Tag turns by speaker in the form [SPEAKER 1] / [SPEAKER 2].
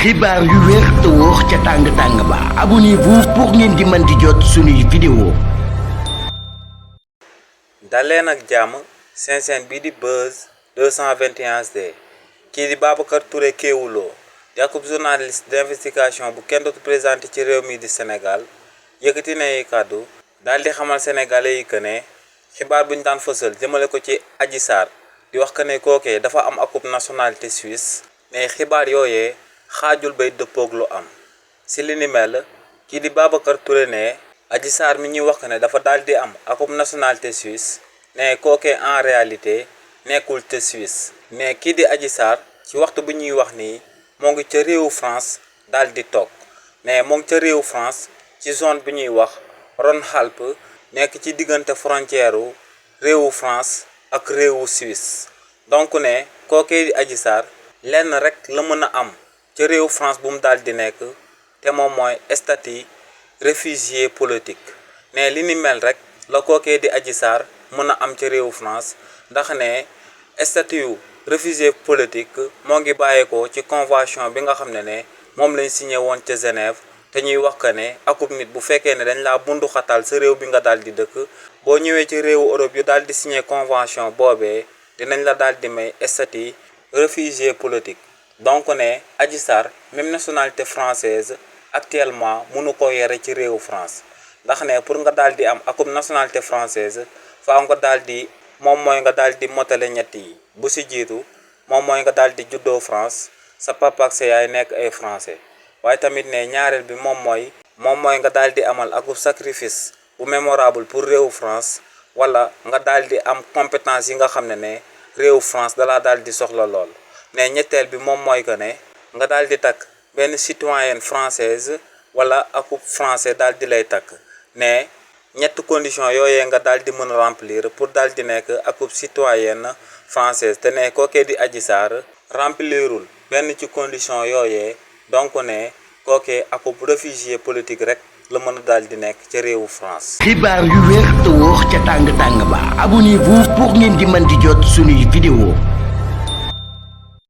[SPEAKER 1] xibaar yu wér te wóor ca tàng ba abonnez-vous pour ngeen di mën di jot suñuy vidéo.
[SPEAKER 2] daleen ak jàmm seen bii di Buzz 221 HD kii di Babacar Touré Kewoulo di akub journaliste d'investigation bu kenn dootu présenté ci réew mi di Sénégal yëkkati na ay kàddu daal di xamal sénégalais yi que ne xibaar bu ñu daan fësal jëmale ko ci Adji Sarr di wax que ne kookee dafa am akub nationalité suisse mais xibaar yooyee xaajul bay dëppoog lu am si li ni mel kii di Babacar Touré ne Adji Sarr mi ñuy wax que ne dafa daal di am akub nationalité suisse ne kookee en réalité nekkul te Suisse mais kii di Adji Sarr ci waxtu bu ñuy wax nii moo ngi ca réewu France daal di toog mais moo ngi ca réewu France ci zone bi ñuy wax Rhône-Alpes nekk ci diggante frontière u réewu France ak réewu Suisse donc ne kookee di Adji Sarr lenn rek la mën a am ca réewu France bu mu daal di nekk te moom mooy statut réfugié politique ne li ni mel rek la kookee di Adji Sarr mën a am ca réewu France ndax ne statut réfugié politique moo ngi bàyyeekoo ci convention bi nga xam ne moom lañ signé woon ca Genève te ñuy wax que ne akub nit bu fekkee ne dañ laa bundu xatal sa réew bi nga daal di dëkk boo ñëwee ci réewu Europe yu daal di signé convention boobee dinañ la daal di may statut réfugié politique. donc ne Adji Sarr même nationalité française actuellement mënu ko yore ci réewu France ndax ne pour nga daal di am akub nationalité française faaw nga daal di moom mooy nga daal di motale ñett yi bu si jiitu moom mooy nga daal di juddoo France sa papa ak sa yaay nekk ay français waaye tamit ne ñaareel bi moom mooy nga daal di amal akub sacrifice bu mémorable pour réewu France wala nga daal di am compétence yi nga xam ne réewu France dalaa daal di soxla lool. ne ñetteel bi moom mooy que ne nga daal di takk benn citoyenne française wala akub français daal di lay takk ne ñett condition yooyee nga daal di mën a remplir pour daal di nekk akub citoyenne française te ne kookee di Adji Sarr remplirul benn ci condition yooyee donc ne kookee akub réfugié politique rek la mën a daal di nekk ca réewu France.
[SPEAKER 1] xibaar yu wér te wóor ca tàng ba abonnez-vous pour ngeen di mën di jot suñuy vidéo.